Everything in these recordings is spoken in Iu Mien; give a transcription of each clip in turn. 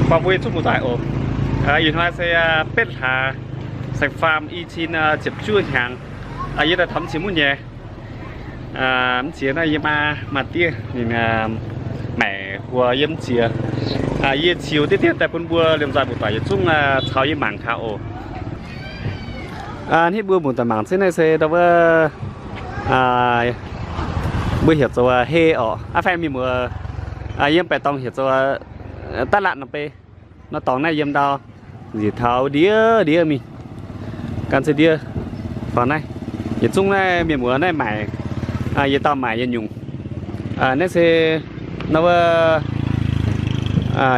Buangh mbuo yietc zungv muoz-doic oc. Ih hnoi se betv hlaax, saeng-faam i cin ziepc juov hnyangx. Yie daaih taux mv ziex muoz nyei. Mv ziex naaiv yie maa, maa diev ninh maaic huo yiem mv ziex. Yie ziux diqv dien daaih bun mbuo liemh nzoih muoz-doic yietc zungv caux yie mangc gaax oc. Hnitv mbuo muoz-doic mangc zengv naaiv se ndau wuov mbuo heuc zoux hei orqc. Aa, faanh mienh muoz yiem baeqc dorngh heuc zoux daav latv nor bei. Nor dorngx naaiv yiem ndau njiec taux ndiev ndiev mingh, gan ziex ndiev. Faaux naaiv yietc zungv naaiv mienh muoz naaiv maaic, yietc dauh maaic yietc nyungc. Naaiv se nor wuov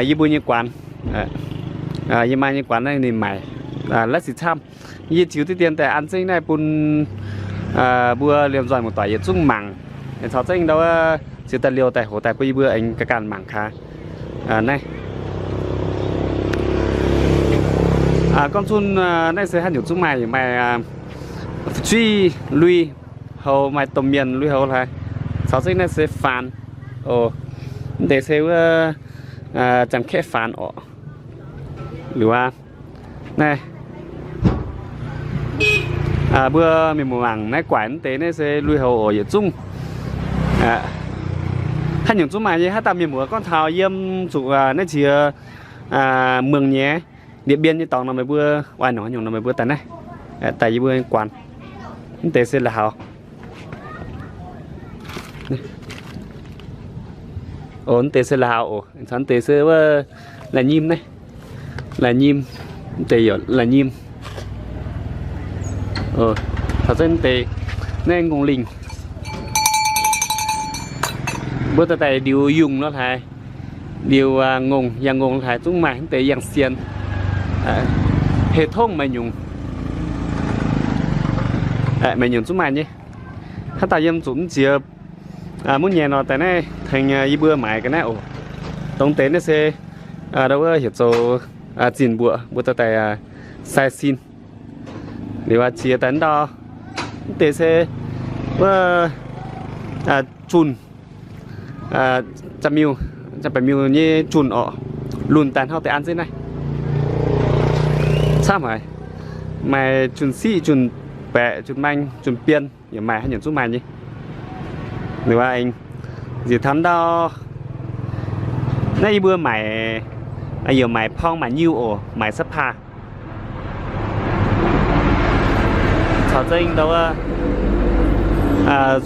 yie mbuo nyei guanx, yie maa nyei guanx naaiv ninh maaic laiv sic camv. Yie ziux diqv dien daaih an zengv naaiv bun mbuo liemh nzoih muoz-doic yietc zungv mangc. Caux zengv ndau wuov ziux daaih liouh daaih hoz daaih bun yie mbuo aengx ganh ganh mangc gaax. Naaiv gorngv zunh naaiv se haaix nyungc zungv maaih, maaih fu'jueiv lui-houx, maaih domh mienh lui-houx hlaaix. Caux zengv naaiv se faanx oc. Mv deix se wuov Janx-Kaeqv faanx orqc. Liuz aqv, naaiv mbuo mienh muoz mangc naaiv guaaic mv deix naaiv se lui-houx oc, yietc zungv haaix nyungc zungv maaih nyei. Haaix dauh mienh muoz gorngv taux yiem zuqc naaiv qiex muangx nyei, Điện Biên nyei dorngx nor meih mbuo oix nongc haaix nyungc nor meih mbuo daaih naaiv, daaih yie mbuo guanx. Mv deix se la'haux. Mv deix se la'haux oc. Caux mv deix se wuov la'nyim naaiv. La'nyim, mv deix yaac la'nyim. Caux zengv mv deix naaiv ngongh lingh. Mbuo daaih daaih liuz yungh nor hlaaix, liuz ngongh, yangh ngongh hlaaix zungv maaih mv deix yangh sienx. Heh tongv maaih nyungc, maaih nyungc zungv maaih nyei. Haaix dauh yiem zuqc mv ziex muoz nyei nor daaih naaiv tengx yie mbuo maaiz ga'naaiv oc. Dongh deix naaiv se ndau wuov heuc zoux zinh mbuoqc, mbuo daaih daaih sai sin. Liuz aqv, ziex daaih ndau, mv deix se wuov junh, za'miuh, za'baeqc miuh nyei junh orqc. Lunc daaih hnangv deix an zengv naaiv camv haic. Maaih junh siqv, junh baeqc, junh maeng, junh bien, yaac maaih haaix nyungc zungv maaih nyei. Liuz aqv, nziex taux ndau naaiv yie mbuo maaic, yaac maaic porng maaic nyiuh oc, maaic sa'paa. Caux zengv ndau wuov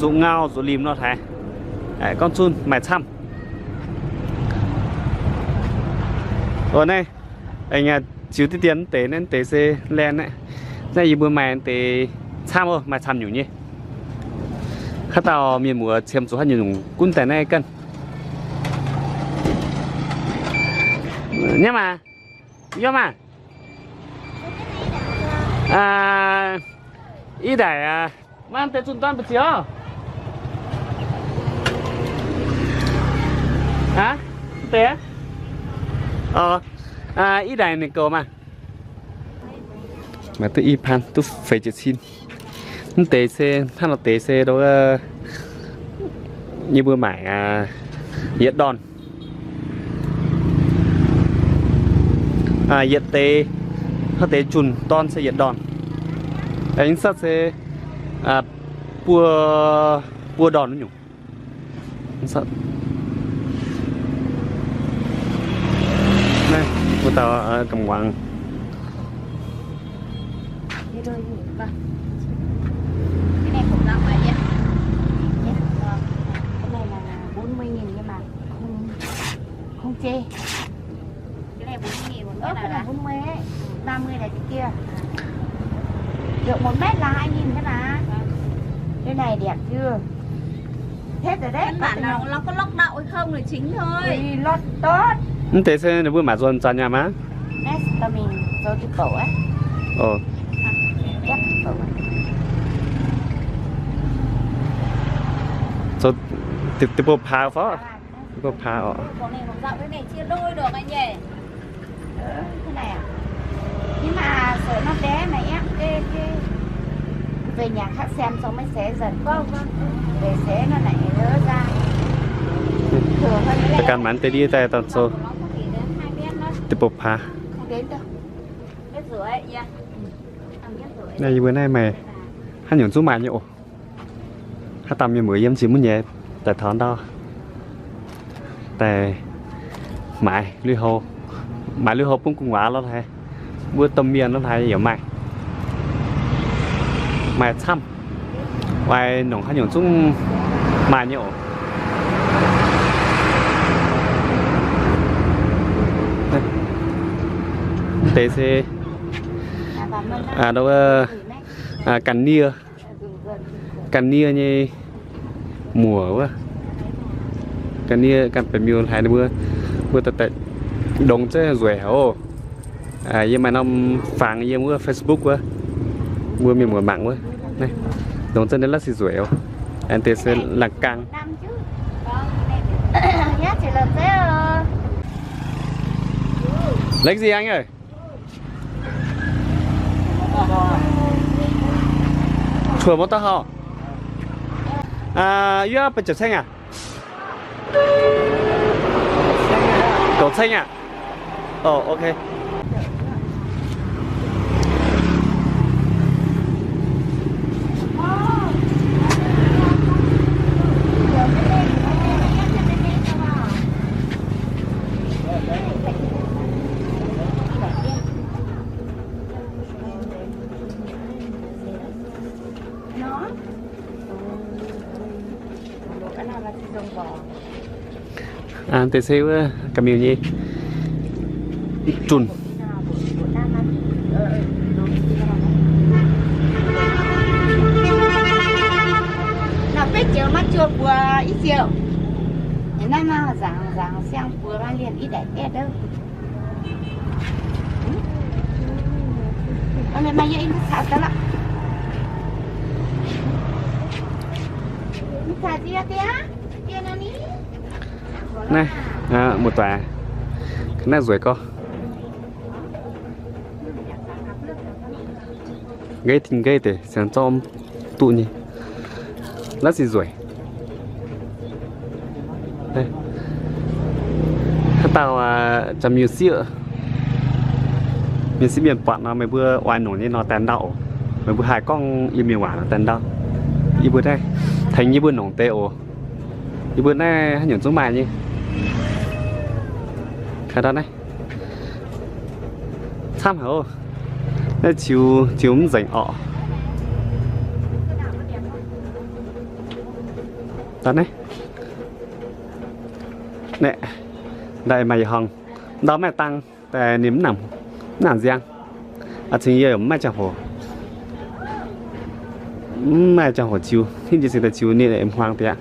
zuqc ngau zuqc limh nor hlaaix, gorngv zunv maaih camv. Naaiv ziux diqv dien mv deix, naaiv mv deix se laen aqv. Naaiv yie mbuo maaih mv deix camv oc, maaih camv nyungc nyei. Haaix dauh mienh muoz qiemx zuqc haaix nyungc gunv daaih naaiv ganh. Nyav maah, yov maah. Ih ndaic aac, maaih mv deix zunh dorn mbu'ziex oc. Aav, mv deix, ih ndaic ninh goux maah. Maaih duqv i paan duqv feix jiez cin. Mv deix se, hnangv nor deix se yie mbuo maaic yietc ndorn. Yietc deix, hnangv deix junh dorn se yietc ndorn. Aengx satv se buo, buo ndorn nyungc. Naaiv mbuo dauh gamh muangx. Không chê. Cái này bốn mươi nghìn một mét à? Ơ, cái này bốn mươi ấy. Ba mươi là cái kia. Được một mét là hai nghìn cái mà. Cái này đẹp chưa? Hết rồi đấy. Căn bản là nó có lốc đọng hay không là chính thôi. Ui, lót tốt. Mv deix se ninh mbuo mangc nzuonx zanc nyaah maah? Next tao mình zoux cái cẩu ấy. Ồ. Ép cái cẩu ấy. Zoux tiệp, tiệp bộ pháo phó. Có phá ọ. Cái này nó rộng, cái này chia đôi được anh nhỉ? Ừ, thế này à? Nhưng mà sợ nó bé mà em cái, cái về nhà khác xem xong mới xé dần. Vâng, vâng. Để xé nó lại lớ ra. Thường hơn cái này. Căn bản tê đi tay toàn số. Nó có thể đến hai mét đó. Bopaa. Naaiv yie mbuo naaiv maaih haaix nyungc zungv maaih nyei oc. Haaix dauh mienh muoz yiem zinh muv nyei daaih taux ndau daaih maaiz lui-houx, maaiz lui-houx bun gu'nguaaz lorz haaix, mbuo domh mienh lorz haaix yaac maaih, maaih camv. Oix nongc haaix nyungc zungv maaih nyei oc. Deix se ganh nie, ganh nie nyei muoc wuov, ganh nie ganh baeqc miuc haic ninh mbuo, mbuo daaih longx zengv nzueic haic oc. Yie maaih norm fangx yiem wuov Facebook wuov, mbuo mienh muoz mangc wuov, longx zengv naaiv la'sic nzueic oc. Aengx deix se laangh gaang. Lengh ziangx aqv. Chuo mor daaih hauh. Yie baac ziepc ceng aqv? Doqc ceng aqv? Ov, ok. Deix se wuov ga'miuh nyei junh. Naaiv beiv joux maaih juoh buoz i ziouc. Naaiv maaih nzaangc nzaangc siang buoz maaih lienh i daix deix. Naaiv, muoz-doic, naaiv nzueic gorx. Nqeiv tin nqeiv deix siang zorqv duqv nyei. La'sic nzueic. Haaix dauh jangx miuc sieqv, mienh sieqv mienh buatc nor, meih mbuo oix nongc nyei nor, daen ndau oc. Meih mbuo haih gorngv Iu-Mienh waac nor, daen ndau. Yie mbuo naaiv tengx yie mbuo nongc deix oc. Yie mbuo naaiv haaix nyungc zungv maaih nyei. Kaaix dauh naaiv camv haic oc. Naaiv ziux, ziux mv nzengc orqc. Dauh naaiv, naaiv, ndau maaih yietc horngh, ndau maaih dang, daaih ninh mv nangc, mv nangc nziang. Aa, cingx yie mv maaih ziangh hoc, mv maaih ziangh hoc ziux, hingv jiex cingx daaih ziux ninh hmuangx deix aqv.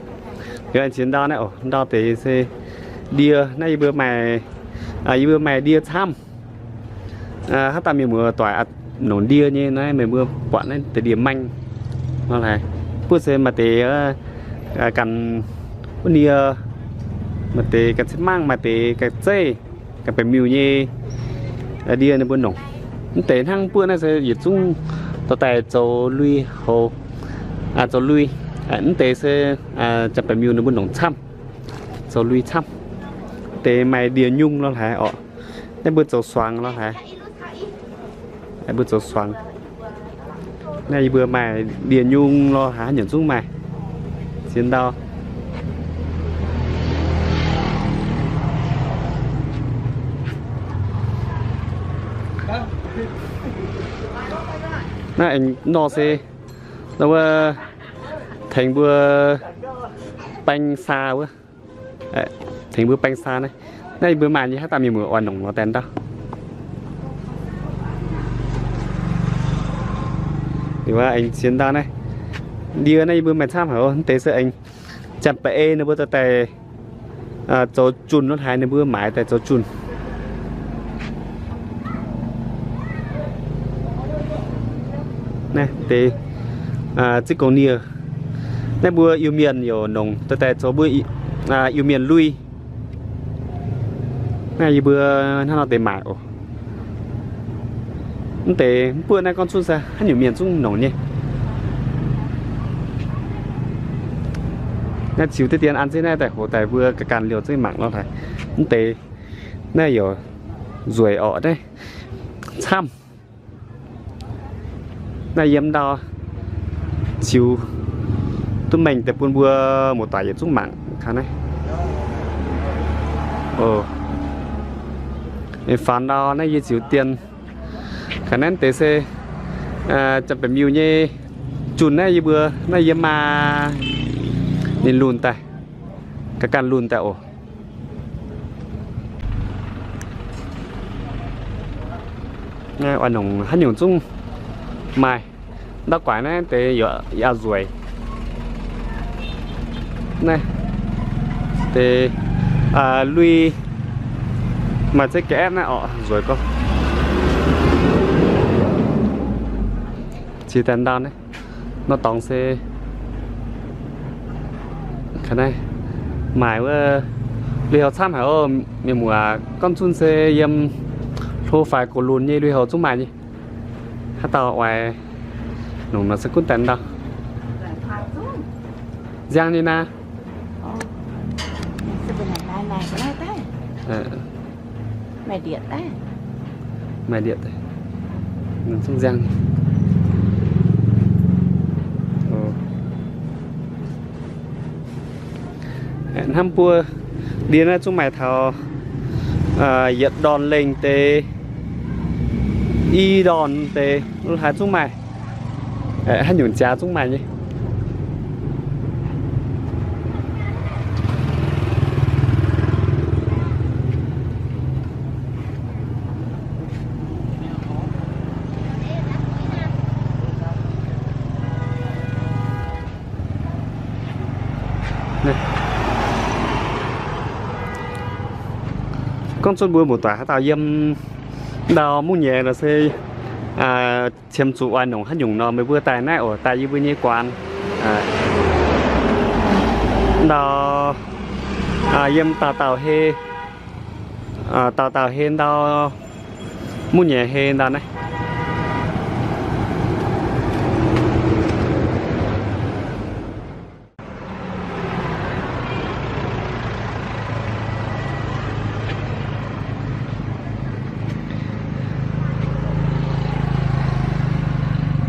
Liuz aengx jiex ndau naaiv oc, ndau deix se ndie. Naaiv yie mbuo maaih, yie mbuo maaih ndie camv. Haaix dauh mienh muoz-doic nongc ndie nyei naaiv, meih mbuo buatc naaiv deix ndie-maeng nor haic. Buov se maaih deix ganh wuov ndie, maaih deix ganh cin-mangv, maaih deix ganh zeiv, ganh baeqc miuc nyei ndie ninh mbuo nongc. Mv deix hnangv buov naaiv se yietc zungv dorh daaih zoux lui-houx, zoux lui. Mv deix se janx-baeqc miuc ninh mbuo nongc camv, zoux lui camv. Deix maaih ndie-nyungc lorh haic orqc. Naaiv mbuo zoux suangx lorh haic. Mbuo zoux suangx. Naaiv yie mbuo maaih ndie-nyungc lorh haic, haaix nyungc zungv maaih. Ziex ndau. Naaiv aengx nor se, nor wuov tengx mbuo baeng saa wuov. Tengx mbuo baeng saa naaiv. Naaiv yie mbuo maaih nyei, haaix dauh mienh muoz oix nongc nor, daen ndau. Aengx ziex ndau naaiv. Ndie naaiv yie mbuo maaih camv haic oc. Mv deix se aengx janx-baeqc ei ninh mbuo dorh daaih zoux junh lorh haic, ninh mbuo maaiz daaih zoux junh. Naaiv deix ziqv gong nie. Naaiv mbuo Iu-Mienh yaac nongc dorh daaih zoux mbuo Iu-Mienh lui. Naaiv yie mbuo hnangv nor deix maaic oc. Mv deix mv buoqv naaiv gorngv zungv se haaix nyungc mienh zungv nongc nyei. Naaiv ziux deix dien an zengv naaiv daaih hoz daaih mbuo ganh ganh liouh zengv mangc lorh haic. Mv deix naaiv yaac Nzueic orqc naaiv, camv. Naaiv yiem ndau ziux duqv mengh deix bun mbuo muoz-doic yietc zungv mangc gaax naaiv. Mingh faaux ndau naaiv yie ziux dien. Ga'naaiv deix se Janx-Baeqc Miuh nyei junh naaiv yie mbuo naaiv yiem maa ninh lunh daaih, ga'ganh lunh daaih oc. Oix nongc haaix nyungc zungv maaih. Ndau guaix naaiv deix yaac nzueic. Naaiv deix lui maaih zeiv ga'aeqv naaiv orqc, nzueic gorngv. Ziex daaih ndau naaiv, nor dorngx se ga'naaiv maaih wuov lui-houx camv haic oc. Mienh muoz gorngv zunv se yiem hlo faix gox lunx nyei lui-houx zungv maaih nyei. Haaix dauh oix nongc nor se gunv daaih ndau. Nziang nyei naaiv. Maaih ndieqc, zungv nziang. Hnamv buo ndie naaiv zungv maaih taux yietc ndorn lengh deix, i ndorn deix, haaix zungv maaih. Haaix nyungc jaax zungv maaih nyei. Gorngv zunv mbuo muoz-doic haaix dauh yiem ndau mungv nyei nor se qiemx zuqc oix nongc haaix nyungc nor, meih mbuo daaih naaiv oc, daaih yie mbuo nyei guaanx. Ndau yiem dauh dauh hei, dauh dauh hei ndau, mungv nyei hei ndau naaiv.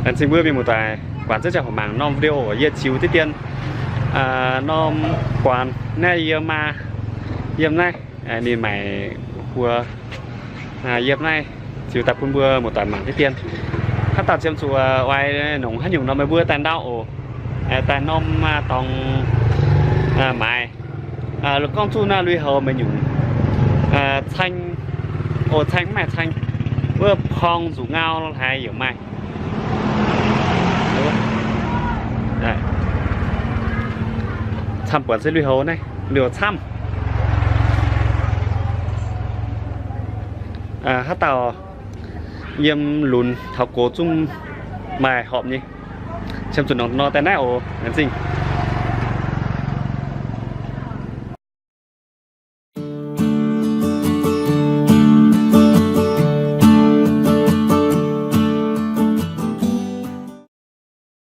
Laengz zingh mbuo mienh muoz-doic guangc zengv ziangh hoc mangc norm video yie ziux diqv dien norm guanx naaiv yie maa yiem naaiv, ninh maaic huox yiem naaiv ziux daaih bun mbuo muoz-doic mangc diqv dien. Haaix dauh qiemx zuqc oix nongc haaix nyungc nor meih mbuo daaih ndau oc. Daaih norm dorngx maaiz. Gorngv zuqc naaiv lui-houx meih nyungc caeng, o, caeng mv maaih caeng, wuov porng nzuqc ngau lo haaix yaac maaih. Camv buatc se lui-houx naaiv, lui-houx camv. Haaix dauh yiem lunx taux gox zungv maaih horpc nyei. Qiemx zuqc nongc nor daaih naaiv oc, laengz zingh.